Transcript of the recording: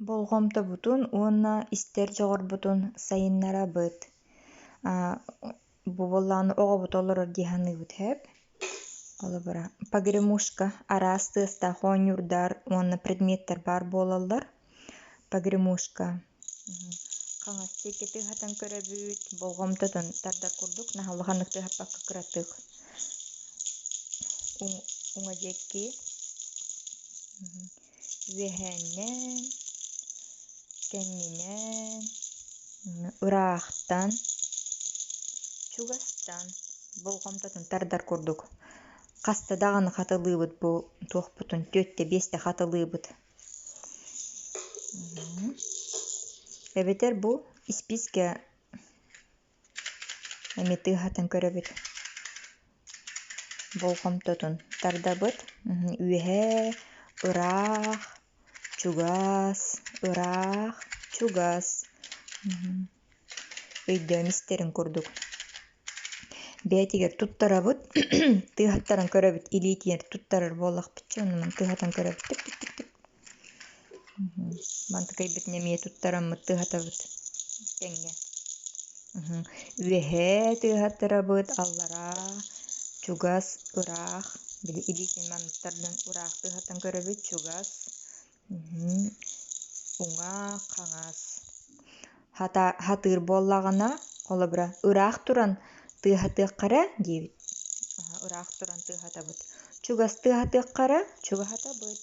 Болҕомтобутун уонна истэр дьоҕурбутун сайыннарабыт. Бу буоллаҕына оҕобут олорор дии саныыбыт сөп. Холобура, погремушка араас тыастаах оонньуурдар уонна предметтэр баар буолаллар. Погремушка хаҥас диэки тыаһатан көрөбүт, болҕомтотун тардар курдук наһаа улаханнык тыаһаппакка кыратык уҥа диэки үөһээннэн, кэннинэн, ыраахтан, чугастан болҕомтотун тардар курдук хаста даҕаны хатылыыбыт бу туохпутун түөртэ-биэстэ хатылыыбыт. Эбэтэр бу испиискэ эмиэ тыаһатан көрөбүт. Болҕомтотун тардабыт. Үөһээ, ыраах, чугас, ыраах, чугас. Өйдөөн истэрин курдук. Бэйэтигэр туттарабыт, тыаһаттаран көрөбүт, илиитигэр туттарар буоллахпыт оннунан тыаһатан көрөбүт. Тик-тик-тик-тик. Мантыкайбытын эмиэ туттараммыт тыаһатабыт тэҥҥэ. Үөһээ тыаһаттарабыт, аллараа, чугас, ыраах. Били илиитин манныктарынан ыраах тыаһатан көрөбүт, чугас, уҥа, хаҥас. Хатыыр буоллаҕына, холобура, ыраах туран тыаһатыахха эрэ диэбит. Ыраах туран тыаһатабыт. Чугас тыаһатыахха эрэ, чугаһатабыт.